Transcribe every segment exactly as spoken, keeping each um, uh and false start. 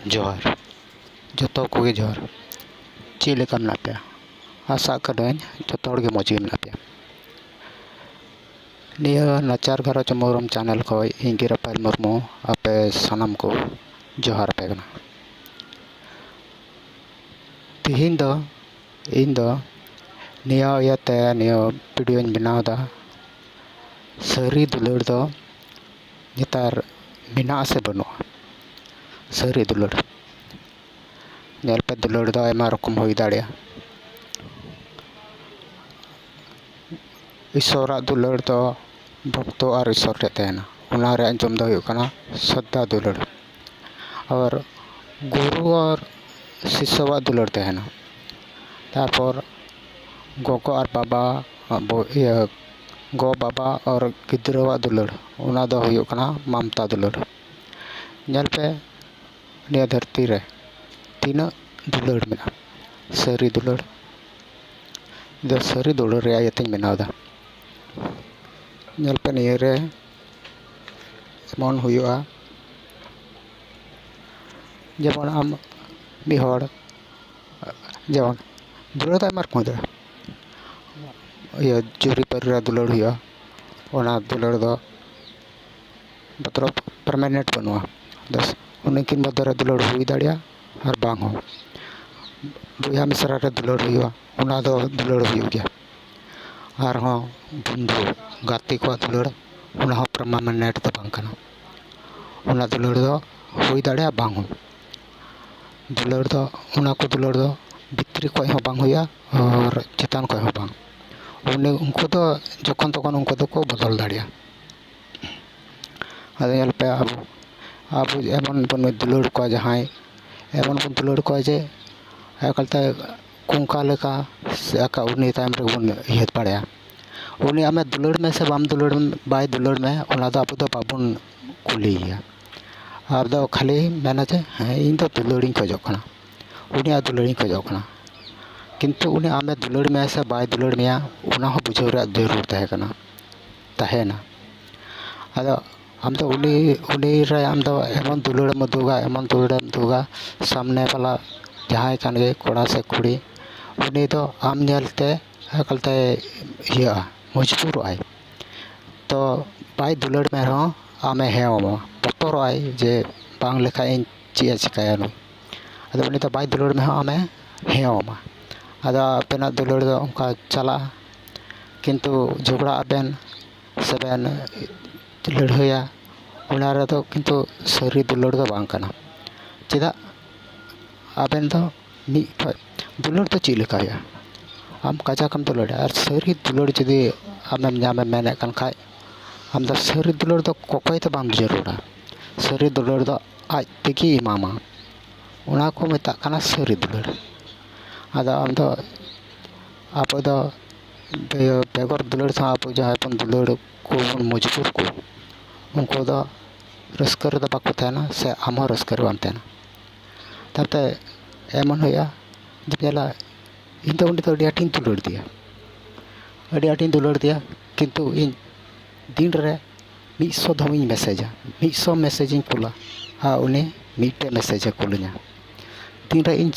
ᱡᱚᱦᱟᱨ, ᱡᱚᱛᱚ ᱠᱚᱜᱮ ᱡᱚᱦᱟᱨ᱾ ᱪᱮᱫ ᱞᱮᱠᱟ ᱢᱮᱱᱟᱜ ᱯᱮᱭᱟ? ᱟᱥᱟᱜ ᱠᱟᱹᱱᱟᱹᱧ ᱡᱚᱛᱚ ᱦᱚᱲ ᱜᱮ ᱢᱚᱡᱽ ᱜᱮ ᱢᱮᱱᱟᱜ ᱯᱮᱭᱟ᱾ ᱱᱤᱭᱟᱹ ᱱᱟᱪᱟᱨ ᱜᱷᱟᱨᱚᱸᱡᱽ ᱢᱩᱨᱢᱩ ᱪᱮᱱᱮᱞ ᱠᱷᱚᱱ ᱤᱧ ᱜᱮ ᱨᱟᱯᱷᱟᱭᱮᱞ ᱢᱩᱨᱢᱩ ᱟᱯᱮ ᱥᱟᱱᱟᱢ ᱠᱚ ᱡᱚᱦᱟᱨ ᱟᱯᱮ ᱠᱟᱱᱟ᱾ ᱛᱤᱦᱤᱧ ᱫᱚ ᱤᱧ ᱫᱚ ᱱᱤᱭᱟᱹ ᱤᱭᱟᱹᱛᱮ ᱱᱤᱭᱟᱹ ᱵᱷᱤᱰᱤᱭᱳᱧ ᱵᱮᱱᱟᱣ ᱮᱫᱟ, ᱥᱟᱹᱨᱤ ᱫᱩᱞᱟᱹᱲ ᱫᱚ ᱱᱮᱛᱟᱨ ᱢᱮᱱᱟᱜᱼᱟ ᱥᱮ ᱵᱟᱹᱱᱩᱜᱼᱟ? ᱥᱟᱹᱨᱤ ᱫᱩᱞᱟᱹᱲ᱾ ᱧᱮᱞ ᱯᱮ, ᱫᱩᱞᱟᱹᱲ ᱫᱚ ᱟᱭᱢᱟ ᱨᱚᱠᱚᱢ ᱦᱩᱭ ᱫᱟᱲᱮᱭᱟᱜᱼᱟ᱾ ᱤᱥᱚᱨᱟᱜ ᱫᱩᱞᱟᱹᱲ ᱫᱚ ᱵᱷᱚᱠᱛᱚ ᱟᱨ ᱤᱥᱚᱨ ᱴᱷᱮᱱ ᱛᱟᱦᱮᱱᱟ, ᱚᱱᱟ ᱨᱮᱭᱟᱜ ᱧᱩᱛᱩᱢ ᱫᱚ ᱦᱩᱭᱩᱜ ᱠᱟᱱᱟ ᱥᱨᱚᱫᱷᱟ ᱫᱩᱞᱟᱹᱲ᱾ ᱟᱨ ᱜᱩᱨᱩ ᱟᱨ ᱥᱤᱥᱥᱚᱣᱟᱜ ᱫᱩᱞᱟᱹᱲ ᱛᱟᱦᱮᱱᱟ᱾ ᱛᱟᱨᱯᱚᱨ ᱜᱚᱜᱚ ᱟᱨ ᱵᱟᱵᱟ, ᱟᱵᱚ ᱤᱭᱟᱹ, ᱜᱚ ᱵᱟᱵᱟ ᱟᱨ ᱜᱤᱫᱽᱨᱟᱹᱣᱟᱜ ᱫᱩᱞᱟᱹᱲ, ᱚᱱᱟ ᱫᱚ ᱦᱩᱭᱩᱜ ᱠᱟᱱᱟ ᱢᱟᱢᱛᱟ ᱫᱩᱞᱟᱹᱲ᱾ ᱧᱮᱞ ᱯᱮ, ᱱᱤᱭᱟᱹ ᱫᱷᱟᱹᱨᱛᱤ ᱨᱮ ᱛᱤᱱᱟᱹᱜ ᱫᱩᱞᱟᱹᱲ ᱢᱮᱱᱟᱜᱼᱟ, ᱥᱟᱹᱨᱤ ᱫᱩᱞᱟᱹᱲ᱾ ᱤᱧ ᱫᱚ ᱥᱟᱹᱨᱤ ᱫᱩᱞᱟᱹᱲ ᱨᱮᱭᱟᱜ ᱤᱭᱟᱹᱛᱮᱧ ᱵᱮᱱᱟᱣ ᱮᱫᱟ᱾ ᱧᱮᱞ ᱯᱮ, ᱱᱤᱭᱟᱹ ᱨᱮ ᱮᱢᱚᱱ ᱦᱩᱭᱩᱜᱼᱟ, ᱡᱮᱢᱚᱱ ᱟᱢ ᱢᱤᱫ ᱦᱚᱲ, ᱡᱮᱢᱚᱱ ᱫᱩᱞᱟᱹᱲ ᱫᱚ ᱟᱭᱢᱟ ᱨᱚᱠᱚᱢ ᱫᱟᱲᱮᱭᱟᱜᱼᱟ᱾ ᱤᱭᱟᱹ, ᱡᱩᱨᱤ ᱯᱟᱹᱨᱤ ᱨᱮ ᱫᱩᱞᱟᱹᱲ ᱦᱩᱭᱩᱜᱼᱟ, ᱚᱱᱟ ᱫᱩᱞᱟᱹᱲ ᱫᱚ ᱢᱚᱛᱞᱚᱵ ᱯᱟᱨᱢᱟᱱᱮᱱᱴ ᱵᱟᱹᱱᱩᱜᱼᱟ᱾ ᱵᱮᱥ, ᱩᱱᱠᱤᱱ ᱢᱚᱫᱽᱫᱷᱮ ᱨᱮ ᱫᱩᱞᱟᱹᱲ ᱦᱩᱭ ᱫᱟᱲᱮᱭᱟᱜᱼᱟ ᱟᱨ ᱵᱟᱝ ᱦᱚᱸ᱾ ᱵᱚᱭᱦᱟ ᱢᱤᱥᱨᱟ ᱨᱮ ᱫᱩᱞᱟᱹᱲ ᱦᱩᱭᱩᱜᱼᱟ, ᱚᱱᱟ ᱫᱚ ᱫᱩᱞᱟᱹᱲ ᱦᱩᱭᱩᱜ ᱜᱮᱭᱟ᱾ ᱟᱨᱦᱚᱸ ᱵᱚᱱᱫᱷᱩ ᱜᱟᱛᱮ ᱠᱚᱣᱟᱜ ᱫᱩᱞᱟᱹᱲ, ᱚᱱᱟ ᱦᱚᱸ ᱯᱟᱨᱢᱟᱱᱮᱱᱴ ᱫᱚ ᱵᱟᱝ ᱠᱟᱱᱟ᱾ ᱚᱱᱟ ᱫᱩᱞᱟᱹᱲ ᱫᱚ ᱦᱩᱭ ᱫᱟᱲᱮᱭᱟᱜᱼᱟ, ᱵᱟᱝ ᱦᱚᱸ᱾ ᱫᱩᱞᱟᱹᱲ ᱫᱚ, ᱚᱱᱟ ᱠᱚ ᱫᱩᱞᱟᱹᱲ ᱫᱚ ᱵᱷᱤᱛᱨᱤ ᱠᱷᱚᱱ ᱦᱚᱸ ᱵᱟᱝ ᱦᱩᱭᱩᱜᱼᱟ ᱟᱨ ᱪᱮᱛᱟᱱ ᱠᱷᱚᱱ ᱦᱚᱸ ᱵᱟᱝ᱾ ᱩᱱᱤ, ᱩᱱᱠᱩ ᱫᱚ ᱡᱚᱠᱷᱚᱱ ᱛᱚᱠᱷᱚᱱ ᱩᱱᱠᱩ ᱫᱚᱠᱚ ᱵᱚᱫᱚᱞ ᱫᱟᱲᱮᱭᱟᱜᱼᱟ᱾ ᱟᱫᱚ ᱧᱮᱞ ᱯᱮ, ᱟᱵᱚ, ᱟᱵᱚ ᱮᱢᱚᱱ ᱵᱚᱱ ᱫᱩᱞᱟᱹᱲ ᱠᱚᱣᱟ ᱡᱟᱦᱟᱸᱭ, ᱮᱢᱚᱱ ᱵᱚᱱ ᱫᱩᱞᱟᱹᱲ ᱠᱚᱣᱟ ᱡᱮ ᱮᱠᱟᱞᱛᱮ ᱠᱚᱝᱠᱟ ᱞᱮᱠᱟ, ᱥᱮ ᱮᱠᱟ ᱩᱱᱤ ᱛᱟᱭᱚᱢ ᱨᱮᱜᱮ ᱵᱚᱱ ᱤᱭᱟᱹ ᱵᱟᱲᱟᱭᱟ᱾ ᱩᱱᱤ ᱟᱢᱮ ᱫᱩᱞᱟᱹᱲ ᱢᱮ ᱥᱮ ᱵᱟᱢ ᱫᱩᱞᱟᱹᱲ, ᱵᱟᱭ ᱫᱩᱞᱟᱹᱲ ᱢᱮ, ᱚᱱᱟ ᱫᱚ ᱟᱵᱚ ᱫᱚ ᱵᱟᱵᱚᱱ ᱠᱩᱞᱤᱭᱮᱭᱟ᱾ ᱟᱵᱚ ᱫᱚ ᱠᱷᱟᱹᱞᱤ ᱢᱮᱱᱟ ᱡᱮ, "ᱦᱮᱸ, ᱤᱧ ᱫᱚ ᱫᱩᱞᱟᱹᱲᱤᱧ ᱠᱷᱚᱡᱚᱜ ᱠᱟᱱᱟ, ᱩᱱᱤᱭᱟᱜ ᱫᱩᱞᱟᱹᱲᱤᱧ ᱠᱷᱚᱡᱚᱜ ᱠᱟᱱᱟ᱾" ᱠᱤᱱᱛᱩ ᱩᱱᱤ ᱟᱢᱮ ᱫᱩᱞᱟᱹᱲ ᱢᱮᱭᱟ ᱥᱮ ᱵᱟᱭ ᱫᱩᱞᱟᱹᱲ ᱢᱮᱭᱟ, ᱚᱱᱟ ᱦᱚᱸ ᱵᱩᱡᱷᱟᱹᱣ ᱨᱮᱭᱟᱜ ᱡᱟᱹᱨᱩᱲ ᱛᱟᱦᱮᱸ ᱠᱟᱱᱟ, ᱛᱟᱦᱮᱱᱟ᱾ ᱟᱫᱚ ᱟᱢ ᱫᱚ ᱩᱱᱤ, ᱩᱱᱤ ᱨᱮ ᱟᱢ ᱫᱚ ᱮᱢᱚᱱ ᱫᱩᱞᱟᱹᱲᱮᱢ ᱩᱫᱩᱜᱟ, ᱮᱢᱚᱱ ᱫᱩᱞᱟᱹᱲᱮᱢ ᱩᱫᱩᱜᱟ, ᱥᱟᱢᱱᱮ ᱵᱟᱞᱟ ᱡᱟᱦᱟᱸᱭ ᱠᱟᱱ ᱜᱮ, ᱠᱚᱲᱟ ᱥᱮ ᱠᱩᱲᱤ, ᱩᱱᱤ ᱫᱚ ᱟᱢ ᱧᱮᱞᱛᱮ ᱮᱠᱟᱞᱛᱮ ᱤᱭᱟᱹᱜᱼᱟ, ᱢᱚᱡᱽᱵᱩᱨᱚᱜᱼᱟᱭ᱾ ᱛᱚ ᱵᱟᱭ ᱫᱩᱞᱟᱹᱲ ᱢᱮ ᱨᱮᱦᱚᱸ ᱟᱢᱮ ᱦᱮᱣᱟᱢᱟ, ᱵᱚᱛᱚᱨᱚᱜᱼᱟᱭ ᱡᱮ ᱵᱟᱝ ᱞᱮᱠᱷᱟᱡ ᱤᱧ ᱪᱮᱫ ᱮ ᱪᱤᱠᱟᱹᱭᱟ ᱱᱩᱭ᱾ ᱟᱫᱚ ᱩᱱᱤ ᱫᱚ ᱵᱟᱭ ᱫᱩᱞᱟᱹᱲ ᱢᱮ ᱨᱮᱦᱚᱸ ᱟᱢᱮ ᱦᱮᱣᱟᱢᱟ᱾ ᱟᱫᱚ ᱟᱵᱮᱱᱟᱜ ᱫᱩᱞᱟᱹᱲ ᱫᱚ ᱚᱱᱠᱟ ᱪᱟᱞᱟᱜᱼᱟ, ᱠᱤᱱᱛᱩ ᱡᱷᱚᱜᱽᱲᱟᱜ ᱟᱵᱮᱱ ᱥᱮᱵᱮᱱ ᱞᱟᱹᱲᱦᱟᱹᱭᱟ, ᱚᱱᱟ ᱨᱮᱫᱚ ᱠᱤᱱᱛᱩ ᱥᱟᱹᱨᱤ ᱫᱩᱞᱟᱹᱲ ᱫᱚ ᱵᱟᱝ ᱠᱟᱱᱟ᱾ ᱪᱮᱫᱟᱜ? ᱟᱵᱮᱱ ᱫᱚ ᱢᱤᱫ ᱴᱷᱮᱡ ᱫᱩᱞᱟᱹᱲ ᱫᱚ ᱪᱮᱫ ᱞᱮᱠᱟ ᱦᱩᱭᱩᱜᱼᱟ? ᱟᱢ ᱠᱟᱡᱟᱠ ᱮᱢ ᱫᱩᱞᱟᱹᱲᱟ, ᱟᱨ ᱥᱟᱹᱨᱤ ᱫᱩᱞᱟᱹᱲ ᱡᱩᱫᱤ ᱟᱢᱮᱢ ᱧᱟᱢᱮᱢ ᱢᱮᱱᱮᱫ ᱠᱟᱱ ᱠᱷᱟᱡ, ᱟᱢ ᱫᱚ ᱥᱟᱹᱨᱤ ᱫᱩᱞᱟᱹᱲ ᱫᱚ ᱠᱚᱠᱚᱭ ᱫᱚ ᱵᱟᱢ ᱡᱟᱹᱨᱩᱲᱟ᱾ ᱥᱟᱹᱨᱤ ᱫᱩᱞᱟᱹᱲ ᱫᱚ ᱟᱡ ᱛᱮᱜᱮᱭ ᱮᱢᱟᱢᱟ᱾ ᱚᱱᱟ ᱠᱚ ᱢᱮᱛᱟᱜ ᱠᱟᱱᱟ ᱥᱟᱹᱨᱤ ᱫᱩᱞᱟᱹᱲ᱾ ᱟᱫᱚ ᱟᱢ ᱫᱚ, ᱟᱵᱚ ᱫᱚ ᱵᱮ-, ᱵᱮᱜᱚᱨ ᱫᱩᱞᱟᱹᱲ ᱛᱮᱦᱚᱸ ᱟᱵᱚ ᱡᱟᱦᱟᱸᱭ ᱵᱚᱱ ᱫᱩᱞᱟᱹᱲ ᱠᱚᱵᱚᱱ ᱢᱚᱡᱽᱵᱩᱨ ᱠᱚ, ᱩᱱᱠᱩ ᱫᱚ ᱨᱟᱹᱥᱠᱟᱹ ᱨᱮᱫᱚ ᱵᱟᱠᱚ ᱛᱟᱦᱮᱱᱟ, ᱥᱮ ᱟᱢ ᱦᱚᱸ ᱨᱟᱹᱥᱠᱟᱹ ᱨᱮ ᱵᱟᱢ ᱛᱟᱦᱮᱱᱟ᱾ ᱛᱟᱭᱚᱢᱛᱮ ᱮᱢᱚᱱ ᱦᱩᱭᱩᱜᱼᱟ, ᱡᱩᱫᱤᱢ ᱧᱮᱞᱟ, ᱤᱧ ᱫᱚ ᱩᱱᱤ ᱫᱚ ᱟᱹᱰᱤ ᱟᱸᱴᱤᱧ ᱫᱩᱞᱟᱹᱲ ᱫᱮᱭᱟ, ᱟᱹᱰᱤ ᱟᱸᱴᱤᱧ ᱫᱩᱞᱟᱹᱲ ᱫᱮᱭᱟ, ᱠᱤᱱᱛᱩ ᱤᱧ ᱫᱤᱱ ᱨᱮ ᱢᱤᱫ ᱥᱚ ᱫᱷᱚᱢ ᱤᱧ ᱢᱮᱥᱮᱡᱟ, ᱢᱤᱫ ᱥᱚ ᱢᱮᱥᱮᱡᱽ ᱤᱧ ᱠᱩᱞᱟ, ᱟᱨ ᱩᱱᱤ ᱢᱤᱫᱴᱮᱡ ᱢᱮᱥᱮᱡᱽ ᱮ ᱠᱩᱞᱤᱧᱟ᱾ ᱫᱤᱱ ᱨᱮ ᱤᱧ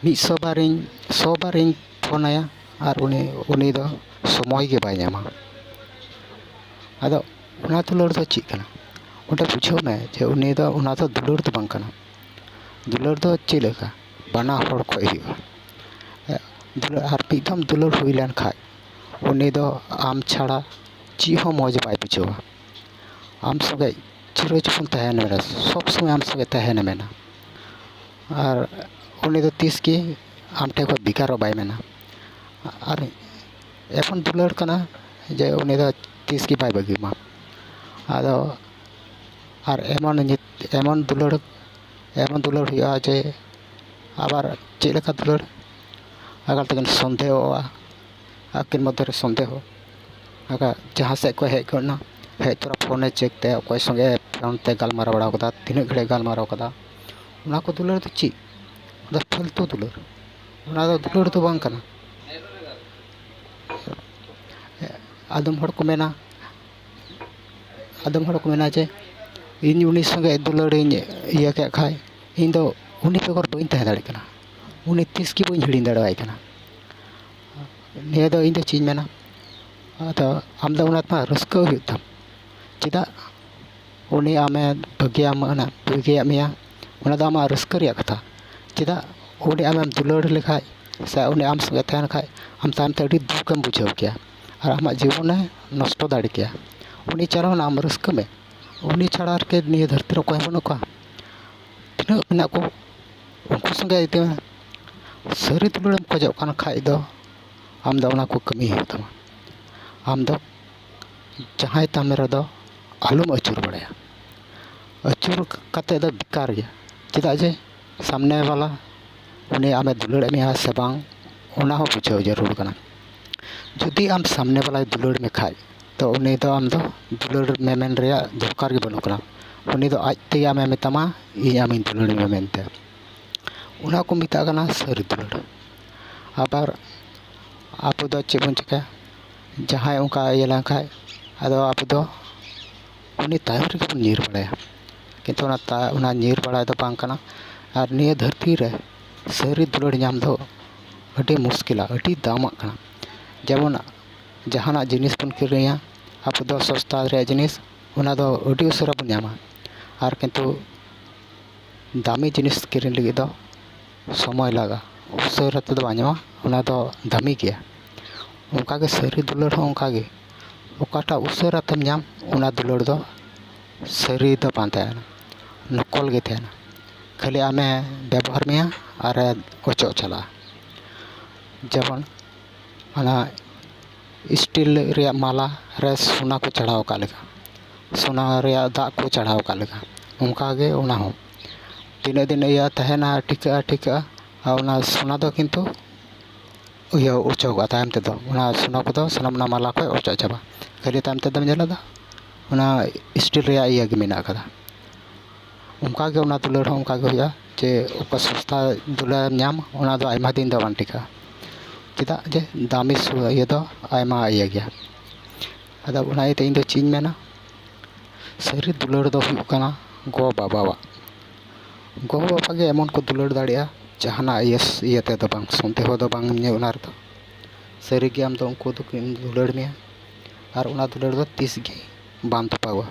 ᱢᱤᱫ ᱥᱚ ᱵᱟᱨᱤᱧ, ᱥᱚ ᱵᱟᱨᱤᱧ ᱯᱷᱳᱱ ᱟᱭᱟ, ᱟᱨ ᱩᱱᱤ, ᱩᱱᱤ ᱫᱚ ᱥᱚᱢᱚᱭ ᱜᱮ ᱵᱟᱭ ᱧᱟᱢᱟ᱾ ᱟᱫᱚ ᱚᱱᱟ ᱫᱩᱞᱟᱹᱲ ᱫᱚ ᱪᱮᱫ ᱠᱟᱱᱟ? ᱚᱸᱰᱮ ᱵᱩᱡᱷᱟᱹᱣ ᱢᱮ ᱡᱮ ᱩᱱᱤ ᱫᱚ, ᱚᱱᱟ ᱫᱚ ᱫᱩᱞᱟᱹᱲ ᱫᱚ ᱵᱟᱝ ᱠᱟᱱᱟ᱾ ᱫᱩᱞᱟᱹᱲ ᱫᱚ ᱪᱮᱫ ᱞᱮᱠᱟ? ᱵᱟᱱᱟ ᱦᱚᱲ ᱠᱷᱚᱡ ᱦᱩᱭᱩᱜᱼᱟ᱾ ᱮ, ᱫᱩᱞᱟᱹᱲ, ᱟᱨ ᱢᱤᱫ ᱫᱷᱟᱣ ᱫᱩᱞᱟᱹᱲ ᱦᱩᱭ ᱞᱮᱱ ᱠᱷᱟᱡ, ᱩᱱᱤ ᱫᱚ ᱟᱢ ᱪᱷᱟᱲᱟ ᱪᱮᱫ ᱦᱚᱸ ᱢᱚᱡᱽ ᱵᱟᱭ ᱵᱩᱡᱷᱟᱹᱣᱟ᱾ ᱟᱢ ᱥᱚᱸᱜᱮ ᱪᱤᱨᱚ ᱡᱤᱵᱚᱱ ᱛᱟᱦᱮᱱ ᱢᱮᱱᱟ, ᱥᱚᱵᱽ ᱥᱚᱢᱚᱭ ᱟᱢ ᱥᱚᱸᱜᱮ ᱛᱟᱦᱮᱱ ᱢᱮᱱᱟ᱾ ᱟᱨ ᱩᱱᱤ ᱫᱚ ᱛᱤᱥ ᱜᱮ ᱟᱢ ᱴᱷᱮᱱ ᱠᱷᱚᱱ ᱵᱷᱮᱜᱟᱨᱚᱜ ᱵᱟᱭ ᱢᱮᱱᱟ᱾ ᱟᱨ ᱮᱢᱚᱱ ᱫᱩᱞᱟᱹᱲ ᱠᱟᱱᱟ ᱡᱮ ᱩᱱᱤ ᱫᱚ ᱛᱤᱥ ᱜᱮ ᱵᱟᱭ ᱵᱟᱹᱜᱤ ᱟᱢᱟ᱾ ᱟᱫᱚ ᱟᱨ ᱮᱢᱚᱱ ᱧᱤ-, ᱮᱢᱚᱱ ᱫᱩᱞᱟᱹᱲ, ᱮᱢᱚᱱ ᱫᱩᱞᱟᱹᱲ ᱦᱩᱭᱩᱜᱼᱟ ᱡᱮ ᱟᱵᱟᱨ ᱪᱮᱫ ᱞᱮᱠᱟ ᱫᱩᱞᱟᱹᱲ, ᱮᱠᱟᱞ ᱛᱮᱠᱤᱱ ᱥᱚᱱᱫᱮᱦᱚᱜᱼᱟ ᱟᱹᱠᱤᱱ ᱢᱚᱫᱽᱫᱷᱮ ᱨᱮ ᱥᱚᱱᱫᱮᱦᱚ᱾ ᱟᱨ ᱡᱟᱦᱟᱸ ᱥᱮᱫ ᱠᱷᱚᱱ ᱦᱮᱡ ᱜᱚᱫ ᱮᱱᱟ, ᱦᱮᱡ ᱛᱚᱨᱟ ᱯᱷᱳᱱᱮ ᱪᱮᱠ ᱛᱟᱭᱟ, ᱚᱠᱚᱭ ᱥᱚᱸᱜᱮ ᱯᱷᱳᱱ ᱛᱮ ᱜᱟᱞᱢᱟᱨᱟᱣ ᱵᱟᱲᱟ ᱠᱟᱫᱟ, ᱛᱤᱱᱟᱹᱜ ᱜᱷᱟᱹᱲᱤᱡ ᱜᱟᱞᱢᱟᱨᱟᱣ ᱠᱟᱫᱟ᱾ ᱚᱱᱟ ᱠᱚ ᱫᱩᱞᱟᱹᱲ ᱫᱚ ᱪᱮᱫ? ᱚᱱᱟ ᱫᱚ ᱯᱷᱟᱹᱞᱛᱩ ᱫᱩᱞᱟᱹᱲ, ᱚᱱᱟ ᱫᱚ ᱫᱩᱞᱟᱹᱲ ᱫᱚ ᱵᱟᱝ ᱠᱟᱱᱟ᱾ ᱟᱫᱚᱢ ᱦᱚᱲ ᱠᱚ ᱢᱮᱱᱟ, ᱟᱫᱚᱢ ᱦᱚᱲ ᱠᱚ ᱢᱮᱱᱟ ᱡᱮ ᱤᱧ ᱩᱱᱤ ᱥᱚᱸᱜᱮ ᱫᱩᱞᱟᱹᱲᱤᱧ ᱤᱭᱟᱹ ᱠᱮᱫ ᱠᱷᱟᱡ, ᱤᱧ ᱫᱚ ᱩᱱᱤ ᱵᱮᱜᱚᱨ ᱵᱟᱹᱧ ᱛᱟᱦᱮᱸ ᱫᱟᱲᱮᱭᱟᱜ ᱠᱟᱱᱟ᱾ ᱩᱱᱤ ᱛᱤᱥ ᱜᱮ ᱵᱟᱹᱧ ᱦᱤᱲᱤᱧ ᱫᱟᱲᱮᱣᱟᱭ ᱠᱟᱱᱟ᱾ ᱱᱤᱭᱟᱹ ᱫᱚ ᱤᱧ ᱫᱚ ᱪᱮᱫ ᱤᱧ ᱢᱮᱱᱟ, ᱟᱫᱚ ᱟᱢ ᱫᱚ ᱚᱱᱟ ᱛᱮᱢᱟ ᱨᱟᱹᱥᱠᱟᱹ ᱦᱩᱭᱩᱜ ᱛᱟᱢ᱾ ᱪᱮᱫᱟᱜ ᱩᱱᱤ ᱟᱢᱮ ᱵᱟᱹᱜᱤᱭᱟᱢ ᱠᱟᱱᱟ, ᱵᱟᱹᱜᱤᱭᱟᱫ ᱢᱮᱭᱟ? ᱚᱱᱟ ᱫᱚ ᱟᱢᱟᱜ ᱨᱟᱹᱥᱠᱟᱹ ᱨᱮᱭᱟᱜ ᱠᱟᱛᱷᱟ᱾ ᱪᱮᱫᱟᱜ ᱩᱱᱤ ᱟᱢᱮᱢ ᱫᱩᱞᱟᱹᱲ ᱞᱮᱠᱷᱟᱡ ᱥᱮ ᱩᱱᱤ ᱟᱢ ᱥᱚᱸᱜᱮ ᱛᱟᱦᱮᱱ ᱠᱷᱟᱡ, ᱟᱢ ᱛᱟᱭᱚᱢ ᱛᱮ ᱟᱹᱰᱤ ᱫᱩᱠᱮᱢ ᱵᱩᱡᱷᱟᱹᱣ ᱠᱮᱭᱟ ᱟᱨ ᱟᱢᱟᱜ ᱡᱤᱵᱚᱱᱮ ᱱᱚᱥᱴᱚ ᱫᱟᱲᱮ ᱠᱮᱭᱟ᱾ ᱩᱱᱤ ᱪᱟᱞᱟᱣᱱᱟ, ᱟᱢ ᱨᱟᱹᱥᱠᱟᱹ ᱢᱮ᱾ ᱩᱱᱤ ᱪᱷᱟᱲᱟ ᱟᱨᱠᱤ ᱱᱤᱭᱟᱹ ᱫᱷᱟᱹᱨᱛᱤ ᱨᱮ ᱚᱠᱚᱭ ᱦᱚᱸ ᱵᱟᱹᱱᱩᱜ ᱠᱚᱣᱟ᱾ ᱛᱤᱱᱟᱹᱜ ᱢᱮᱱᱟᱜ ᱠᱚ, ᱩᱱᱠᱩ ᱥᱚᱸᱜᱮ ᱡᱩᱫᱤ ᱥᱟᱹᱨᱤ ᱫᱩᱞᱟᱹᱲᱮᱢ ᱠᱷᱚᱡᱚᱜ ᱠᱟᱱ ᱠᱷᱟᱡ ᱫᱚ, ᱟᱢ ᱫᱚ ᱚᱱᱟ ᱠᱚ ᱠᱟᱹᱢᱤ ᱦᱩᱭᱩᱜ ᱛᱟᱢᱟ᱾ ᱟᱢ ᱫᱚ ᱡᱟᱦᱟᱸᱭ ᱛᱟᱢ ᱨᱮᱫᱚ ᱟᱞᱚᱢ ᱟᱹᱪᱩᱨ ᱵᱟᱲᱟᱭᱟ᱾ ᱟᱹᱪᱩᱨ ᱠᱟᱛᱮ ᱫᱚ ᱵᱮᱠᱟᱨ ᱜᱮᱭᱟ, ᱪᱮᱫᱟᱜ ᱡᱮ ᱥᱟᱢᱱᱮ ᱵᱟᱞᱟ ᱩᱱᱤ ᱟᱢᱮ ᱫᱩᱞᱟᱹᱲᱮᱫ ᱢᱮᱭᱟ ᱥᱮ ᱵᱟᱝ, ᱚᱱᱟ ᱦᱚᱸ ᱵᱩᱡᱷᱟᱹᱣ ᱡᱟᱹᱨᱩᱲ ᱠᱟᱱᱟ᱾ ᱡᱩᱫᱤ ᱟᱢ ᱥᱟᱢᱱᱮ ᱵᱟᱞᱟᱭ ᱫᱩᱞᱟᱹᱲ ᱢᱮ ᱠᱷᱟᱡ, ᱛᱚ ᱩᱱᱤ ᱫᱚ ᱟᱢ ᱫᱚ ᱫᱩᱞᱟᱹᱲ ᱢᱮᱢᱮᱱ ᱨᱮᱭᱟᱜ ᱫᱚᱨᱠᱟᱨ ᱜᱮ ᱵᱟᱹᱱᱩᱜ ᱠᱟᱱᱟ᱾ ᱩᱱᱤ ᱫᱚ ᱟᱡ ᱛᱮᱜᱮ ᱟᱢᱮ ᱢᱮᱛᱟᱢᱟ, "ᱤᱧ ᱟᱢᱤᱧ ᱫᱩᱞᱟᱹᱲ ᱢᱮᱭᱟ" ᱢᱮᱱᱛᱮ᱾ ᱚᱱᱟ ᱠᱚ ᱢᱮᱛᱟᱜ ᱠᱟᱱᱟ ᱥᱟᱹᱨᱤ ᱫᱩᱞᱟᱹᱲ᱾ ᱟᱵᱟᱨ ᱟᱵᱚ ᱫᱚ ᱪᱮᱫ ᱵᱚᱱ ᱪᱤᱠᱟᱹᱭᱟ? ᱡᱟᱦᱟᱸᱭ ᱚᱱᱠᱟ ᱤᱭᱟᱹ ᱞᱮᱱᱠᱷᱟᱡ, ᱟᱫᱚ ᱟᱵᱚ ᱫᱚ ᱩᱱᱤ ᱛᱟᱭᱚᱢ ᱨᱮᱜᱮ ᱵᱚᱱ ᱧᱤᱨ ᱵᱟᱲᱟᱭᱟ᱾ ᱠᱤᱱᱛᱩ ᱚᱱᱟ ᱛᱟ-, ᱚᱱᱟ ᱧᱤᱨ ᱵᱟᱲᱟᱭ ᱫᱚ ᱵᱟᱝ ᱠᱟᱱᱟ᱾ ᱟᱨ ᱱᱤᱭᱟᱹ ᱫᱷᱟᱹᱨᱛᱤ ᱨᱮ ᱥᱟᱹᱨᱤ ᱫᱩᱞᱟᱹᱲ ᱧᱟᱢ ᱫᱚ ᱟᱹᱰᱤ ᱢᱩᱥᱠᱤᱞᱟ, ᱟᱹᱰᱤ ᱫᱟᱢᱟᱜ ᱠᱟᱱᱟ᱾ ᱡᱮᱢᱚᱱ ᱡᱟᱦᱟᱱᱟᱜ ᱡᱤᱱᱤᱥ ᱵᱚᱱ ᱠᱤᱨᱤᱧᱟ, ᱟᱵᱚ ᱫᱚ ᱥᱚᱥᱛᱟ ᱨᱮᱭᱟᱜ ᱡᱤᱱᱤᱥ, ᱚᱱᱟ ᱫᱚ ᱟᱹᱰᱤ ᱩᱥᱟᱹᱨᱟ ᱵᱚᱱ ᱧᱟᱢᱟ᱾ ᱟᱨ ᱠᱤᱱᱛᱩ ᱫᱟᱢᱤ ᱡᱤᱱᱤᱥ ᱠᱤᱨᱤᱧ ᱞᱟᱹᱜᱤᱫ ᱫᱚ ᱥᱚᱢᱚᱭ ᱞᱟᱜᱟᱜᱼᱟ, ᱩᱥᱟᱹᱨᱟ ᱛᱮᱫᱚ ᱵᱟᱝ ᱧᱟᱢᱚᱜᱼᱟ, ᱚᱱᱟ ᱫᱚ ᱫᱟᱢᱤ ᱜᱮᱭᱟ᱾ ᱚᱱᱠᱟᱜᱮ ᱥᱟᱹᱨᱤ ᱫᱩᱞᱟᱹᱲ ᱦᱚᱸ ᱚᱱᱠᱟᱜᱮ, ᱚᱠᱟᱴᱟᱜ ᱩᱥᱟᱹᱨᱟ ᱛᱮᱢ ᱧᱟᱢ, ᱚᱱᱟ ᱫᱩᱞᱟᱹᱲ ᱫᱚ ᱥᱟᱹᱨᱤ ᱫᱚ ᱵᱟᱝ ᱛᱟᱦᱮᱱᱟ, ᱱᱚᱠᱚᱞ ᱜᱮ ᱛᱟᱦᱮᱱᱟ᱾ ᱠᱷᱟᱹᱞᱤ ᱟᱢᱮ ᱵᱮᱵᱚᱦᱟᱨ ᱢᱮᱭᱟ ᱟᱨᱮ ᱚᱪᱚᱜ ᱪᱟᱞᱟᱜᱼᱟ᱾ ᱡᱮᱢᱚᱱ ᱚᱱᱟ ᱥᱴᱤᱞ ᱨᱮᱭᱟᱜ ᱢᱟᱞᱟ ᱨᱮ ᱥᱚᱱᱟ ᱠᱚ ᱪᱟᱲᱦᱟᱣ ᱟᱠᱟᱫ ᱞᱮᱠᱟ, ᱥᱚᱱᱟ ᱨᱮᱭᱟᱜ ᱫᱟᱜ ᱠᱚ ᱪᱟᱲᱦᱟᱣ ᱟᱠᱟᱫ ᱞᱮᱠᱟ, ᱚᱱᱠᱟᱜᱮ ᱚᱱᱟ ᱦᱚᱸ ᱛᱤᱱᱟᱹᱜ ᱫᱤᱱ ᱤᱭᱟᱹ ᱛᱟᱦᱮᱱᱟ, ᱴᱤᱠᱟᱹᱜᱼᱟ, ᱴᱤᱠᱟᱹᱜᱼᱟ, ᱟᱨ ᱚᱱᱟ ᱥᱚᱱᱟ ᱫᱚ ᱠᱤᱱᱛᱩ ᱤᱭᱟᱹ ᱚᱪᱚᱜᱚᱜᱼᱟ ᱛᱟᱭᱚᱢ ᱛᱮᱫᱚ᱾ ᱚᱱᱟ ᱥᱚᱱᱟ ᱠᱚᱫᱚ ᱥᱟᱱᱟᱢ ᱚᱱᱟ ᱢᱟᱞᱟ ᱠᱷᱚᱡ ᱚᱪᱚᱜ ᱪᱟᱵᱟᱜᱼᱟ᱾ ᱠᱷᱟᱹᱞᱤ ᱛᱟᱭᱚᱢ ᱛᱮᱫᱚᱢ ᱧᱮᱞᱟ ᱫᱚ ᱚᱱᱟ ᱥᱴᱤᱞ ᱨᱮᱭᱟᱜ ᱤᱭᱟᱹ ᱜᱮ ᱢᱮᱱᱟᱜ ᱟᱠᱟᱫᱟ᱾ ᱚᱱᱠᱟᱜᱮ ᱚᱱᱟ ᱫᱩᱞᱟᱹᱲ ᱦᱚᱸ ᱚᱱᱠᱟᱜᱮ ᱦᱩᱭᱩᱜᱼᱟ, ᱡᱮ ᱚᱠᱟ ᱥᱚᱥᱛᱟ ᱫᱩᱞᱟᱹᱲᱮᱢ ᱧᱟᱢ, ᱚᱱᱟ ᱫᱚ ᱟᱭᱢᱟ ᱫᱤᱱ ᱫᱚ ᱵᱟᱝ ᱴᱤᱠᱟᱹᱜᱼᱟ᱾ ᱪᱮᱫᱟᱜ ᱡᱮ ᱫᱟᱢᱤ ᱥᱩ-, ᱤᱭᱟᱹ ᱫᱚ ᱟᱭᱢᱟ ᱤᱭᱟᱹ ᱜᱮᱭᱟ᱾ ᱟᱫᱚ ᱚᱱᱟ ᱤᱭᱟᱹᱛᱮ ᱤᱧ ᱫᱚ ᱪᱮᱫ ᱤᱧ ᱢᱮᱱᱟ, ᱥᱟᱹᱨᱤ ᱫᱩᱞᱟᱹᱲ ᱫᱚ ᱦᱩᱭᱩᱜ ᱠᱟᱱᱟ ᱜᱚ ᱵᱟᱵᱟᱣᱟᱜ᱾ ᱜᱚ ᱵᱟᱵᱟ ᱜᱮ ᱮᱢᱚᱱ ᱠᱚ ᱫᱩᱞᱟᱹᱲ ᱫᱟᱲᱮᱭᱟᱜᱼᱟ, ᱡᱟᱦᱟᱱᱟᱜ ᱤᱭᱟᱹ, ᱤᱭᱟᱹ ᱛᱮᱫᱚ ᱵᱟᱝ, ᱥᱚᱱᱫᱮᱦᱚ ᱫᱚ ᱵᱟᱝ ᱧᱮᱞ ᱚᱱᱟ ᱨᱮᱫᱚ᱾ ᱥᱟᱹᱨᱤ ᱜᱮ ᱟᱢ ᱫᱚ ᱩᱱᱠᱩ ᱫᱚᱠᱤᱱ ᱫᱩᱞᱟᱹᱲ ᱢᱮᱭᱟ, ᱟᱨ ᱚᱱᱟ ᱫᱩᱞᱟᱹᱲ ᱫᱚ ᱛᱤᱥ ᱜᱮ ᱵᱟᱝ ᱛᱚᱯᱟᱜᱚᱜᱼᱟ᱾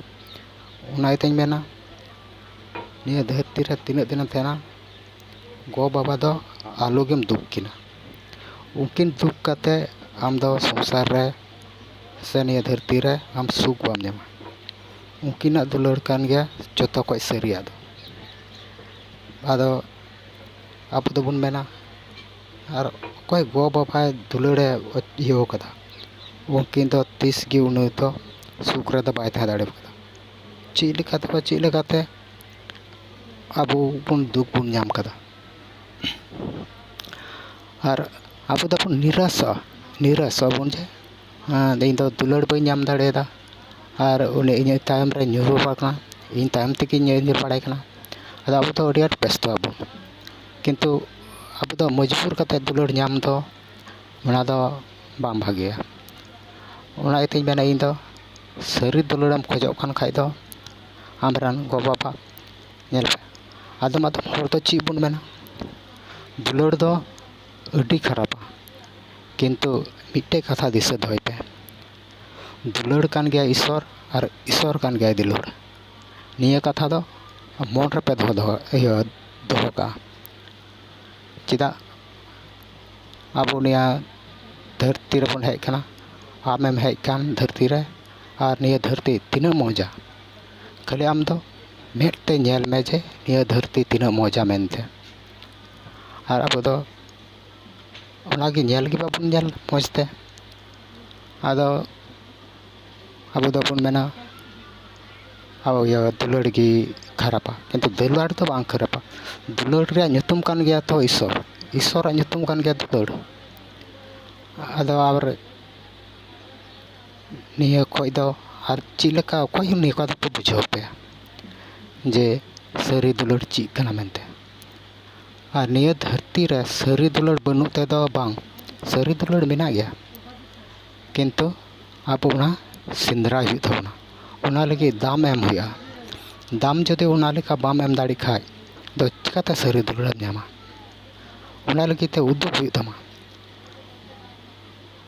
ᱚᱱᱟ ᱤᱭᱟᱹᱛᱮᱧ ᱢᱮᱱᱟ, ᱱᱤᱭᱟᱹ ᱫᱷᱟᱹᱨᱛᱤ ᱨᱮ ᱛᱤᱱᱟᱹᱜ ᱫᱤᱱᱮᱢ ᱛᱟᱦᱮᱱᱟ, ᱜᱚ ᱵᱟᱵᱟ ᱫᱚ ᱟᱞᱚ ᱜᱮᱢ ᱫᱩᱠ ᱠᱤᱱᱟ᱾ ᱩᱱᱠᱤᱱ ᱫᱩᱠ ᱠᱟᱛᱮ ᱟᱢ ᱫᱚ ᱥᱚᱝᱥᱟᱨ ᱨᱮ ᱥᱮ ᱱᱤᱭᱟᱹ ᱫᱷᱟᱹᱨᱛᱤ ᱨᱮ ᱟᱢ ᱥᱩᱠ ᱵᱟᱢ ᱧᱟᱢᱟ᱾ ᱩᱱᱠᱤᱱᱟᱜ ᱫᱩᱞᱟᱹᱲ ᱠᱟᱱ ᱜᱮᱭᱟ ᱡᱚᱛᱚ ᱠᱷᱚᱡ ᱥᱟᱹᱨᱤᱭᱟᱜ ᱫᱚ᱾ ᱟᱫᱚ ᱟᱵᱚ ᱫᱚᱵᱚᱱ ᱢᱮᱱᱟ, ᱟᱨ ᱚᱠᱚᱭ ᱜᱚ ᱵᱟᱵᱟᱭ ᱫᱩᱞᱟᱹᱲᱮ ᱤᱭᱟᱹ ᱠᱟᱫᱟ, ᱩᱱᱠᱤᱱ ᱫᱚ ᱛᱤᱥ ᱜᱮ ᱩᱱᱤ ᱫᱚ ᱥᱩᱠ ᱨᱮᱫᱚ ᱵᱟᱭ ᱛᱟᱦᱮᱸ ᱫᱟᱲᱮ ᱠᱟᱫᱟ᱾ ᱪᱮᱫ ᱞᱮᱠᱟᱛᱮ, ᱪᱮᱫ ᱞᱮᱠᱟᱛᱮ ᱟᱵᱚ ᱵᱚᱱ ᱫᱩᱠ ᱵᱚᱱ ᱧᱟᱢ ᱠᱟᱫᱟ᱾ ᱟᱨ ᱟᱵᱚ ᱫᱚᱵᱚᱱ ᱱᱤᱨᱟᱥᱚᱜᱼᱟ, ᱱᱤᱨᱟᱥᱚᱜᱼᱟ ᱵᱚᱱ ᱡᱮ, "ᱦᱮᱸ, ᱤᱧ ᱫᱚ ᱫᱩᱞᱟᱹᱲ ᱵᱟᱹᱧ ᱧᱟᱢ ᱫᱟᱲᱮᱭᱟᱫᱟ, ᱟᱨ ᱩᱱᱤ ᱤᱧᱟᱹᱜ ᱛᱟᱭᱚᱢ ᱨᱮ ᱧᱩᱨᱦᱩ ᱟᱠᱟᱱᱟ, ᱤᱧ ᱛᱟᱭᱚᱢ ᱛᱮᱜᱮ ᱧᱤᱨ ᱵᱟᱲᱟᱭ ᱠᱟᱱᱟ᱾" ᱟᱫᱚ ᱟᱵᱚ ᱫᱚ ᱟᱹᱰᱤ ᱟᱸᱴ ᱵᱮᱥᱛᱚ ᱟᱵᱚᱱ, ᱠᱤᱱᱛᱩ ᱟᱵᱚ ᱫᱚ ᱢᱚᱡᱽᱵᱩᱨ ᱠᱟᱛᱮ ᱫᱩᱞᱟᱹᱲ ᱧᱟᱢ ᱫᱚ, ᱚᱱᱟ ᱫᱚ ᱵᱟᱝ ᱵᱷᱟᱜᱮᱭᱟ᱾ ᱚᱱᱟ ᱤᱭᱟᱹᱛᱮᱧ ᱢᱮᱱᱟ, ᱤᱧ ᱫᱚ ᱥᱟᱹᱨᱤ ᱫᱩᱞᱟᱹᱲᱮᱢ ᱠᱷᱚᱡᱚᱜ ᱠᱟᱱ ᱠᱷᱟᱡ ᱫᱚ, ᱟᱢᱨᱮᱱ ᱜᱚ ᱵᱟᱵᱟ ᱧᱮᱞ ᱯᱮ᱾ ᱟᱫᱚᱢ ᱟᱫᱚᱢ ᱦᱚᱲ ᱫᱚ ᱪᱮᱫ ᱵᱚᱱ ᱢᱮᱱᱟ, ᱫᱩᱞᱟᱹᱲ ᱫᱚ ᱟᱹᱰᱤ ᱠᱷᱟᱨᱟᱯᱟ, ᱠᱤᱱᱛᱩ ᱢᱤᱫᱴᱮᱡ ᱠᱟᱛᱷᱟ ᱫᱤᱥᱟᱹ ᱫᱚᱦᱚᱭ ᱯᱮ, ᱫᱩᱞᱟᱹᱲ ᱠᱟᱱ ᱜᱮᱭᱟ ᱤᱥᱚᱨ, ᱟᱨ ᱤᱥᱚᱨ ᱠᱟᱱ ᱜᱮᱭᱟᱭ ᱫᱩᱞᱟᱹᱲ᱾ ᱱᱤᱭᱟᱹ ᱠᱟᱛᱷᱟ ᱫᱚ ᱢᱚᱱ ᱨᱮᱯᱮ ᱫᱚᱦᱚ, ᱫᱚᱦᱚ, ᱤᱭᱟᱹ, ᱫᱚᱦᱚ ᱠᱟᱜᱼᱟ᱾ ᱪᱮᱫᱟᱜ ᱟᱵᱚ ᱱᱤᱭᱟᱹ ᱫᱷᱟᱹᱨᱛᱤ ᱨᱮᱵᱚᱱ ᱦᱮᱡ ᱠᱟᱱᱟ? ᱟᱢᱮᱢ ᱦᱮᱡ ᱠᱟᱱ ᱫᱷᱟᱹᱨᱛᱤ ᱨᱮ, ᱟᱨ ᱱᱤᱭᱟᱹ ᱫᱷᱟᱹᱨᱛᱤ ᱛᱤᱱᱟᱹᱜ ᱢᱚᱡᱟ, ᱠᱷᱟᱹᱞᱤ ᱟᱢ ᱫᱚ ᱢᱮᱫ ᱛᱮ ᱧᱮᱞ ᱢᱮ ᱡᱮ ᱱᱤᱭᱟᱹ ᱫᱷᱟᱹᱨᱛᱤ ᱛᱤᱱᱟᱹᱜ ᱢᱚᱡᱟ ᱢᱮᱱᱛᱮ᱾ ᱟᱨ ᱟᱵᱚ ᱫᱚ ᱚᱱᱟᱜᱮ ᱧᱮᱞ ᱜᱮ ᱵᱟᱵᱚᱱ ᱧᱮᱞ ᱢᱚᱡᱽ ᱛᱮ᱾ ᱟᱫᱚ ᱟᱵᱚ ᱫᱚᱵᱚᱱ ᱢᱮᱱᱟ, ᱟᱵᱚ ᱤᱭᱟᱹ ᱫᱩᱞᱟᱹᱲ ᱜᱮ ᱠᱷᱟᱨᱟᱯᱟ, ᱠᱤᱱᱛᱩ ᱫᱩᱞᱟᱹᱲ ᱫᱚ ᱵᱟᱝ ᱠᱷᱟᱨᱟᱯᱟ᱾ ᱫᱩᱞᱟᱹᱲ ᱨᱮᱭᱟᱜ ᱧᱩᱛᱩᱢ ᱠᱟᱱ ᱜᱮᱭᱟ ᱛᱚ ᱤᱥᱚᱨ, ᱤᱥᱚᱨᱟᱜ ᱧᱩᱛᱩᱢ ᱠᱟᱱ ᱜᱮᱭᱟ ᱫᱩᱞᱟᱹᱲ᱾ ᱟᱫᱚ ᱟᱵᱟᱨ ᱱᱤᱭᱟᱹ ᱠᱷᱚᱡ ᱫᱚ ᱟᱨ ᱪᱮᱫ ᱞᱮᱠᱟ, ᱚᱠᱚᱭ ᱦᱚᱸ ᱱᱤᱭᱟᱹ ᱠᱚ ᱫᱚᱠᱚ ᱵᱩᱡᱷᱟᱹᱣ ᱯᱮᱭᱟ ᱡᱮ ᱥᱟᱹᱨᱤ ᱫᱩᱞᱟᱹᱲ ᱪᱮᱫ ᱠᱟᱱᱟ ᱢᱮᱱᱛᱮ? ᱟᱨ ᱱᱤᱭᱟᱹ ᱫᱷᱟᱹᱨᱛᱤ ᱨᱮ ᱥᱟᱹᱨᱤ ᱫᱩᱞᱟᱹᱲ ᱵᱟᱹᱱᱩᱜ ᱛᱮᱫᱚ ᱵᱟᱝ, ᱥᱟᱹᱨᱤ ᱫᱩᱞᱟᱹᱲ ᱢᱮᱱᱟᱜ ᱜᱮᱭᱟ, ᱠᱤᱱᱛᱩ ᱟᱵᱚ ᱚᱱᱟ ᱥᱮᱸᱫᱽᱨᱟᱭ ᱦᱩᱭᱩᱜ ᱛᱟᱵᱚᱱᱟ, ᱚᱱᱟ ᱞᱟᱹᱜᱤᱫ ᱫᱟᱢ ᱮᱢ ᱦᱩᱭᱩᱜᱼᱟ᱾ ᱫᱟᱢ ᱡᱩᱫᱤ ᱚᱱᱟ ᱞᱮᱠᱟ ᱵᱟᱢ ᱮᱢ ᱫᱟᱲᱮᱜ ᱠᱷᱟᱡ ᱫᱚ ᱪᱤᱠᱟᱹᱛᱮ ᱥᱟᱹᱨᱤ ᱫᱩᱞᱟᱹᱲᱮᱢ ᱧᱟᱢᱟ? ᱚᱱᱟ ᱞᱟᱹᱜᱤᱫ ᱛᱮ ᱩᱫᱩᱜ ᱦᱩᱭᱩᱜ ᱛᱟᱢᱟ᱾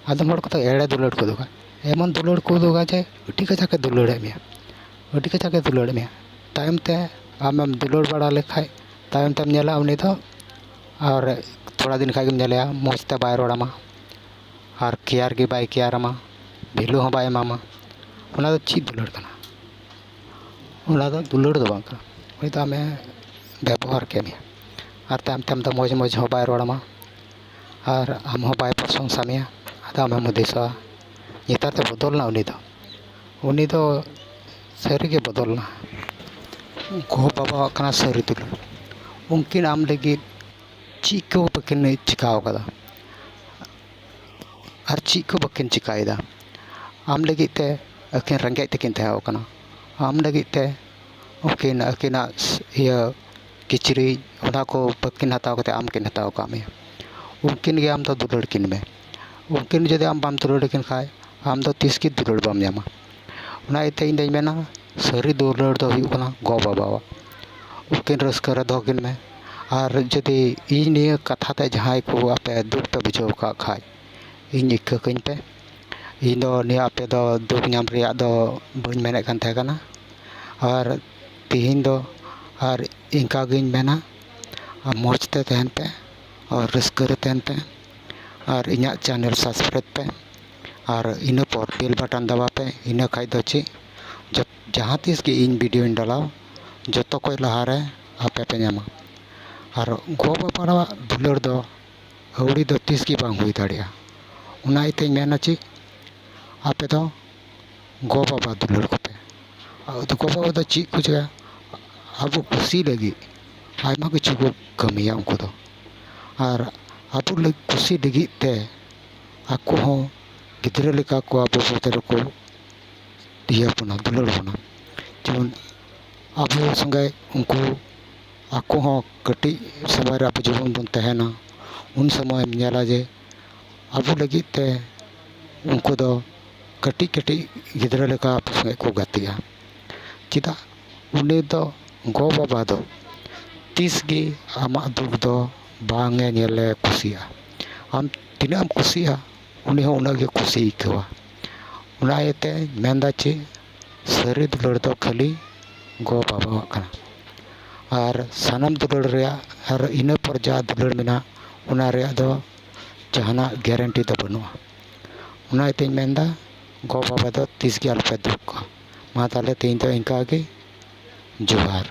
ᱟᱫᱚᱢ ᱦᱚᱲ ᱠᱚᱫᱚ ᱮᱲᱮ ᱫᱩᱞᱟᱹᱲ ᱠᱚ ᱩᱫᱩᱜᱟ, ᱮᱢᱚᱱ ᱫᱩᱞᱟᱹᱲ ᱠᱚ ᱩᱫᱩᱜᱟ ᱡᱮ ᱟᱹᱰᱤ ᱠᱟᱡᱟᱠ ᱮ ᱫᱩᱞᱟᱹᱲᱮᱫ ᱢᱮᱭᱟ, ᱟᱹᱰᱤ ᱠᱟᱡᱟᱠ ᱮ ᱫᱩᱞᱟᱹᱲᱮᱫ ᱢᱮᱭᱟ᱾ ᱛᱟᱭᱚᱢ ᱛᱮ ᱟᱢᱮᱢ ᱫᱩᱞᱟᱹᱲ ᱵᱟᱲᱟ ᱞᱮᱠᱷᱟᱡ ᱛᱟᱭᱚᱢ ᱛᱮᱢ ᱧᱮᱞᱟ ᱩᱱᱤ ᱫᱚ ᱟᱨ ᱛᱷᱚᱲᱟ ᱫᱤᱱ ᱠᱷᱟᱡ ᱜᱮᱢ ᱧᱮᱞᱮᱭᱟ ᱢᱚᱡᱽ ᱛᱮ ᱵᱟᱭ ᱨᱚᱲ ᱟᱢᱟ, ᱟᱨ ᱠᱮᱭᱟᱨ ᱜᱮ ᱵᱟᱭ ᱠᱮᱭᱟᱨ ᱟᱢᱟ, ᱵᱷᱮᱞᱩ ᱦᱚᱸ ᱵᱟᱭ ᱮᱢᱟᱢᱟ᱾ ᱚᱱᱟ ᱫᱚ ᱪᱮᱫ ᱫᱩᱞᱟᱹᱲ ᱠᱟᱱᱟ? ᱚᱱᱟ ᱫᱚ ᱫᱩᱞᱟᱹᱲ ᱫᱚ ᱵᱟᱝ ᱠᱟᱱᱟ᱾ ᱩᱱᱤ ᱫᱚ ᱟᱢᱮ ᱵᱮᱵᱚᱦᱟᱨ ᱠᱮᱫ ᱢᱮᱭᱟ, ᱟᱨ ᱛᱟᱭᱚᱢ ᱛᱮ ᱟᱢ ᱫᱚ ᱢᱚᱡᱽ ᱢᱚᱡᱽ ᱦᱚᱸ ᱵᱟᱭ ᱨᱚᱲ ᱟᱢᱟ, ᱟᱨ ᱟᱢ ᱦᱚᱸ ᱵᱟᱭ ᱯᱨᱚᱥᱚᱝᱥᱟ ᱢᱮᱭᱟ᱾ ᱟᱫᱚ ᱟᱢᱮᱢ ᱦᱩᱫᱤᱥᱚᱜᱼᱟ, ᱱᱮᱛᱟᱨ ᱫᱚ ᱵᱚᱫᱚᱞ ᱮᱱᱟ ᱩᱱᱤ ᱫᱚ, ᱩᱱᱤ ᱫᱚ ᱥᱟᱹᱨᱤ ᱜᱮ ᱵᱚᱫᱚᱞ ᱮᱱᱟ᱾ ᱜᱚ ᱵᱟᱵᱟᱣᱟᱜ ᱠᱟᱱᱟ ᱥᱟᱹᱨᱤ ᱫᱩᱞᱟᱹᱲ᱾ ᱩᱱᱠᱤᱱ ᱟᱢ ᱞᱟᱹᱜᱤᱫ ᱪᱮᱫ ᱠᱚ ᱵᱟᱹᱠᱤᱱ ᱪᱤᱠᱟᱹ ᱟᱠᱟᱫᱟ, ᱟᱨ ᱪᱮᱫ ᱠᱚ ᱵᱟᱹᱠᱤᱱ ᱪᱤᱠᱟᱹᱭᱮᱫᱟ᱾ ᱟᱢ ᱞᱟᱹᱜᱤᱫ ᱛᱮ ᱟᱹᱠᱤᱱ ᱨᱮᱸᱜᱮᱡ ᱛᱮᱠᱤᱱ ᱛᱟᱦᱮᱸ ᱠᱟᱱᱟ, ᱟᱢ ᱞᱟᱹᱜᱤᱫ ᱛᱮ ᱩᱱᱠᱤᱱ ᱟᱹᱠᱤᱱᱟᱜ ᱤᱭᱟᱹ ᱠᱤᱪᱨᱤᱡ ᱚᱱᱟ ᱠᱚ ᱵᱟᱹᱠᱤᱱ ᱦᱟᱛᱟᱣ ᱠᱟᱛᱮ ᱟᱢ ᱠᱤᱱ ᱦᱟᱛᱟᱣ ᱟᱠᱟᱫ ᱢᱮᱭᱟ᱾ ᱩᱱᱠᱤᱱ ᱜᱮ ᱟᱢ ᱫᱚ ᱫᱩᱞᱟᱹᱲ ᱠᱤᱱ ᱢᱮ᱾ ᱩᱱᱠᱤᱱ ᱡᱩᱫᱤ ᱟᱢ ᱵᱟᱢ ᱫᱩᱞᱟᱹᱲ ᱟᱹᱠᱤᱱ ᱠᱷᱟᱡ ᱟᱢ ᱫᱚ ᱛᱤᱥ ᱜᱮ ᱫᱩᱞᱟᱹᱲ ᱵᱟᱢ ᱧᱟᱢᱟ᱾ ᱚᱱᱟ ᱤᱭᱟᱹᱛᱮ ᱤᱧ ᱫᱚᱧ ᱢᱮᱱᱟ ᱥᱟᱹᱨᱤ ᱫᱩᱞᱟᱹᱲ ᱫᱚ ᱦᱩᱭᱩᱜ ᱠᱟᱱᱟ ᱜᱚ ᱵᱟᱵᱟᱣᱟᱜ᱾ ᱩᱱᱠᱤᱱ ᱨᱟᱹᱥᱠᱟᱹ ᱨᱮ ᱫᱚᱦᱚ ᱠᱤᱱ ᱢᱮ᱾ ᱟᱨ ᱡᱩᱫᱤ ᱤᱧ ᱱᱤᱭᱟᱹ ᱠᱟᱛᱷᱟ ᱛᱮ ᱡᱟᱦᱟᱸᱭ ᱠᱚ ᱟᱯᱮ ᱫᱩᱠ ᱯᱮ ᱵᱩᱡᱷᱟᱹᱣ ᱟᱠᱟᱫ ᱠᱷᱟᱡ ᱤᱧ ᱤᱠᱟᱹ ᱠᱟᱹᱧ ᱯᱮ᱾ ᱤᱧ ᱫᱚ ᱱᱤᱭᱟᱹ ᱟᱯᱮ ᱫᱚ ᱫᱩᱠ ᱧᱟᱢ ᱨᱮᱭᱟᱜ ᱫᱚ ᱵᱟᱹᱧ ᱢᱮᱱᱮᱫ ᱠᱟᱱ ᱛᱟᱦᱮᱸ ᱠᱟᱱᱟ᱾ ᱟᱨ ᱛᱮᱦᱮᱧ ᱫᱚ ᱟᱨ ᱤᱱᱠᱟ ᱜᱤᱧ ᱢᱮᱱᱟ, ᱟᱨ ᱢᱚᱡᱽ ᱛᱮ ᱛᱟᱦᱮᱱ ᱯᱮ, ᱟᱨ ᱨᱟᱹᱥᱠᱟᱹ ᱨᱮ ᱛᱟᱦᱮᱱ ᱯᱮ, ᱟᱨ ᱤᱧᱟᱹᱜ channel subscribe ᱯᱮ, ᱟᱨ ᱤᱱᱟᱹ ᱯᱚᱨ bell button ᱫᱟᱵᱟᱣ ᱯᱮ᱾ ᱤᱱᱟᱹ ᱠᱷᱟᱡ ᱫᱚ ᱪᱮᱫ, ᱡᱚᱛ-, ᱡᱟᱦᱟᱸ ᱛᱤᱥ ᱜᱮ ᱤᱧ videoᱧ ᱰᱟᱞᱟᱣ, ᱡᱚᱛᱚ ᱠᱷᱚᱡ ᱞᱟᱦᱟ ᱨᱮ ᱟᱯᱮ ᱯᱮ ᱧᱟᱢᱟ᱾ ᱟᱨ ᱜᱚ ᱵᱟᱵᱟᱣᱟᱜ ᱫᱩᱞᱟᱹᱲ ᱫᱚ ᱟᱹᱣᱲᱤ ᱫᱚ ᱛᱤᱥ ᱜᱮ ᱵᱟᱝ ᱦᱩᱭ ᱫᱟᱲᱮᱭᱟᱜᱼᱟ᱾ ᱚᱱᱟ ᱤᱭᱟᱹᱛᱮᱧ ᱢᱮᱱᱟ ᱪᱮᱫ, ᱟᱯᱮ ᱫᱚ ᱜᱚ ᱵᱟᱵᱟ ᱫᱩᱞᱟᱹᱲ ᱠᱚᱯᱮ᱾ ᱟᱫᱚ ᱜᱚ ᱵᱟᱵᱟ ᱫᱚ ᱪᱮᱫ ᱠᱚ ᱪᱤᱠᱟᱹᱭᱟ? ᱟᱵᱚ ᱠᱩᱥᱤ ᱞᱟᱹᱜᱤᱫ ᱟᱭᱢᱟ ᱠᱤᱪᱷᱩ ᱠᱚ ᱠᱟᱹᱢᱤᱭᱟ ᱩᱱᱠᱩ ᱫᱚ᱾ ᱟᱨ ᱟᱵᱚ ᱞᱟᱹᱜᱤᱫ ᱠᱩᱥᱤ ᱞᱟᱹᱜᱤᱫ ᱛᱮ ᱟᱠᱚ ᱦᱚᱸ ᱜᱤᱫᱽᱨᱟᱹ ᱞᱮᱠᱟ ᱠᱚ ᱟᱵᱚ ᱢᱚᱫᱽᱫᱷᱮ ᱨᱮᱠᱚ ᱤᱭᱟᱹ ᱵᱚᱱᱟ, ᱫᱩᱞᱟᱹᱲ ᱵᱚᱱᱟ᱾ ᱡᱮᱢᱚᱱ ᱟᱵᱚ ᱥᱚᱸᱜᱮ ᱩᱱᱠᱩ ᱟᱠᱚ ᱦᱚᱸ ᱠᱟᱹᱴᱤᱡ ᱥᱚᱢᱚᱭ ᱨᱮ ᱟᱵᱚ ᱡᱮᱢᱚᱱ ᱵᱚᱱ ᱛᱟᱦᱮᱱᱟ, ᱩᱱ ᱥᱚᱢᱚᱭᱮᱢ ᱧᱮᱞᱟ ᱡᱮ ᱟᱵᱚ ᱞᱟᱹᱜᱤᱫ ᱛᱮ ᱩᱱᱠᱩ ᱫᱚ ᱠᱟᱹᱴᱤᱡ ᱠᱟᱹᱴᱤᱡ ᱜᱤᱫᱽᱨᱟᱹ ᱞᱮᱠᱟ ᱟᱯᱮ ᱥᱚᱸᱜᱮ ᱠᱚ ᱜᱟᱛᱮᱜᱼᱟ᱾ ᱪᱮᱫᱟᱜ? ᱩᱱᱤ ᱫᱚ, ᱜᱚ-ᱵᱟᱵᱟ ᱫᱚ ᱛᱤᱥ ᱜᱮ ᱟᱢᱟᱜ ᱫᱩᱠ ᱫᱚ ᱵᱟᱝ ᱮ ᱧᱮᱞᱮ ᱠᱩᱥᱤᱭᱟᱜᱼᱟ᱾ ᱟᱢ ᱛᱤᱱᱟᱹᱜ ᱮᱢ ᱠᱩᱥᱤᱭᱟᱜᱼᱟ, ᱩᱱᱤ ᱦᱚᱸ ᱩᱱᱟᱹᱜ ᱜᱮ ᱠᱩᱥᱤ ᱟᱹᱭᱠᱟᱹᱣᱟ᱾ ᱚᱱᱟ ᱤᱭᱟᱹᱛᱮ ᱢᱮᱱᱫᱟ ᱪᱮᱫ, ᱥᱟᱹᱨᱤ ᱫᱩᱞᱟᱹᱲ ᱫᱚ ᱠᱷᱟᱹᱞᱤ ᱜᱚ-ᱵᱟᱵᱟᱣᱟᱜ ᱠᱟᱱᱟ᱾ ᱟᱨ ᱥᱟᱱᱟᱢ ᱫᱩᱞᱟᱹᱲ ᱨᱮᱭᱟᱜ, ᱟᱨ ᱤᱱᱟᱹ ᱯᱚᱨ ᱡᱟ ᱫᱩᱞᱟᱹᱲ ᱢᱮᱱᱟᱜ, ᱚᱱᱟ ᱨᱮᱭᱟᱜ ᱫᱚ ᱡᱟᱦᱟᱱᱟᱜ guarantee ᱫᱚ ᱵᱟᱹᱱᱩᱜᱼᱟ᱾ ᱚᱱᱟ ᱤᱭᱟᱹᱛᱮᱧ ᱢᱮᱱᱫᱟ, ᱜᱚ-ᱵᱟᱵᱟ ᱫᱚ ᱛᱤᱥ ᱜᱮ ᱟᱞᱚᱯᱮ ᱫᱩᱠ ᱠᱚᱣᱟ᱾ ᱢᱟ ᱛᱟᱦᱞᱮ ᱛᱮᱦᱮᱧ ᱫᱚ ᱤᱱᱠᱟ ᱜᱮ᱾ ᱡᱚᱦᱟᱨ᱾